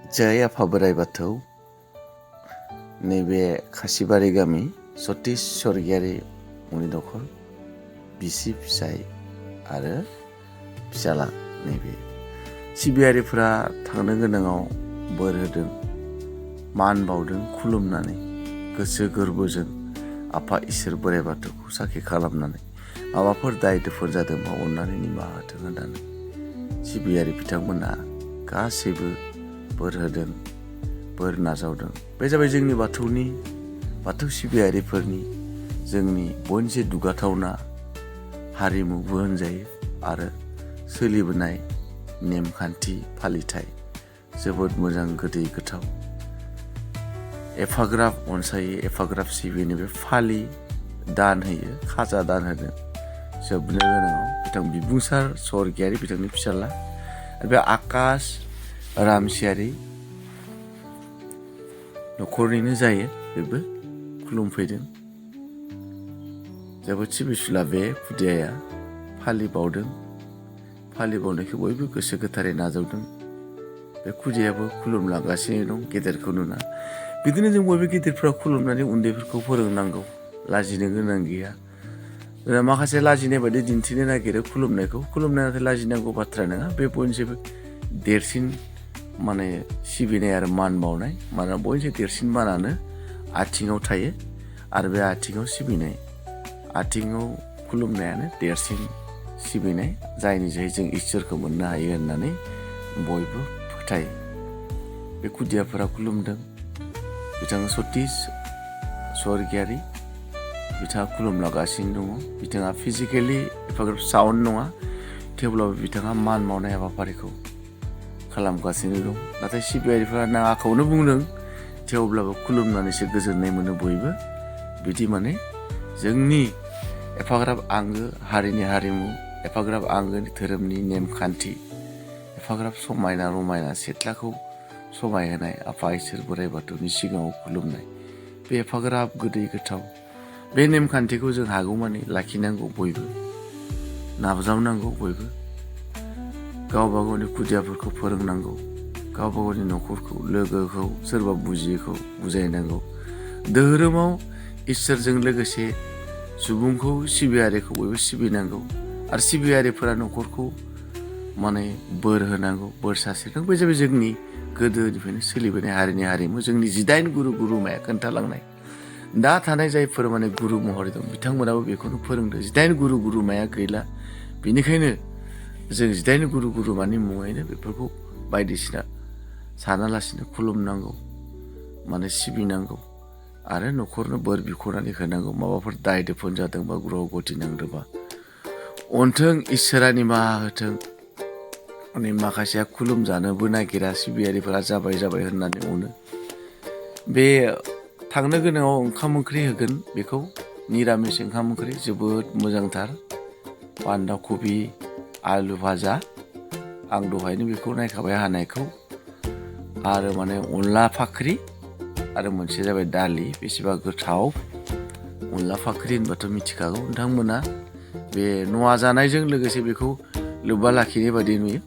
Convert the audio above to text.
जय आफा बोराइ बाथौ नैबे खासिबारि गामि सतीश स्वर्गियारि मुंनि नखर बिसि फिसाय आरो फिसाला नैबे सिबियारिफोरा थांनो गोनाङाव बोर होदों, मान बावदों, खुलुमनानै गोसो गोरबोजों आफा इसोर बोराइ बाथौखौ साखि खालामनानै माबाफोर दाय दोफोर जादोंबा अननानै निमाहा होथों होननानै सिबियारि बिथांमोना गासैबो बोर होदों, बोर नाजावदों। बे जाबाय जोंनि बाथौ सिबियारिफोरनि जोंनि बयनिख्रुइ दुगाथावना हारिमुबो होनजायो आरो सोलिबोनाय नेमखान्थि फालिथाय जोबोद मोजां, गोदै, गोथाव। एफाग्राब अनसायो, एफाग्राब सिबिनो बे फालि दान होयो, खाजा दान होदों जोबनो गोनाङाव बिथां बिबुंसार स्वर्गियारि बिथांनि फिसाला आरो बे आकाश रामसियारि नखरनिनो जायो, बेबो खुलुमफैदों। जोबोद सिबिसुला बे खुदियाया फालि बावदों, फालि बावनायखौ बयबो गोसो गोथारै नाजावदों। बे खुदियायाबो खुलुमलांगासिनो दं गेदेरखौ नुना। बिदिनो जों बयबो गिदिरफ्रा खुलुमनानै उन्दैफोरखौ फोरोंनांगौ, लाजिनो गोनां गैया। माखासे लाजिनाय बायदि दिन्थिनो नागिरो खुलुमनायखौ, खुलुमनाया नाथाय लाजिनांगौ बाथ्रा नङा। बे बयनिख्रुइबो देरसिन सिबिनाय आरो मान बावनाय। मानोना बयनिख्रुइ देरसिन मानानो आथिङाव थायो आरो बे आथिङाव सिबिनाय, आथिङाव खुलुमनायानो देरसिन सिबिनाय, जायनि जोहै जों इसोरखौ मोननो हायो होननानै बयबो फोथायो। बे खुदियाफोरा खुलुमदों। बिथाङा सतीश स्वर्गियारि बिथाङा खुलुमलांगासिनो दङ। बिथाङा फिजिकेलि एफाग्राब साउन्ड नङा, थेवब्लाबो बिथाङा मान बावनाय हाबाफारिखौ खालामगासिनो दं। नाथाय सिबियारिफोरा नाङाखौनो बुंदों, थेवब्लाबो खुलुमनानैसो गोजोननाय मोनो बयबो। बिदि जोंनि एफाग्राब आंगो हारिनि हारिमु, एफाग्राब आंगो धोरोमनि नेमखान्थि, एफाग्राब समायना रमायना सिथ्लाखौ समायहोनाय आफा इसोर बोराइ बाथौनि सिगाङाव खुलुमनाय, बे एफाग्राब गोदै गोथाव बे नेमखान्थिखौ जों हागौमानि लाखिनांगौ, बयबो नाजावनांगौ, बयबो गावबा गावनि खुदियाफोरखौ फोरोंनांगौ, गावबा गावनि नखरखौ, लोगोखौ, सोरबा बुजियैखौ बुजायनांगौ। धोरोमाव इसोरजों लोगोसे सुबुंखौ, सिबियारिखौ बयबो सिबिनांगौ आरो सिबियारिफोरा नखरखौ बोर होनांगौ, बोर सारस्रिनांगौ। बे जाबाय जोंनि गोदोनिफ्रायनो सोलिबोनाय हारिनि हारिमु, जोंनि 19 गुरुमाया खोन्थालांनाय। दा थानाय जायफोर गुरु महरै दं बिथांमोनाबो बेखौनो फोरोंदों। 19 गुरुमाया गैला, बेनिखायनो जों 19 गुरुमानि मुङैनो बेफोरखौ बायदिसिना सानालासिनो खुलुमनांगौ, सिबिनांगौ आरो नखरनो बोर बिख'नानै होनांगौ। माबाफोर दाय दोफोन जादोंबा, ग्रह गति नांदोंबा अनथों, इसोरा निमाहा होथों। माखासेया खुलुमजानोबो नागिरा, सिबियारिफोरा जाबाय होननानै अनो। बे थांनो गोनाङाव ओंखाम ओंख्रि होगोन, बेखौ निरामिस ओंखाम ओंख्रि जोबोद मोजांथार, बान्दा कबि, आलु भाजा, आं दहायनो बेखौ नायखाबाय हानायखौ, आरो अनला फाख्रि आरो मोनसे जाबाय दालि। बेसेबा गोथाव अनला फाख्रि होनबाथ' मिथिखागौ नोंथांमोना। बे न'आ जानायजों लोगोसे बेखौ लोब्बा लाखिनाय बायदि नुयो।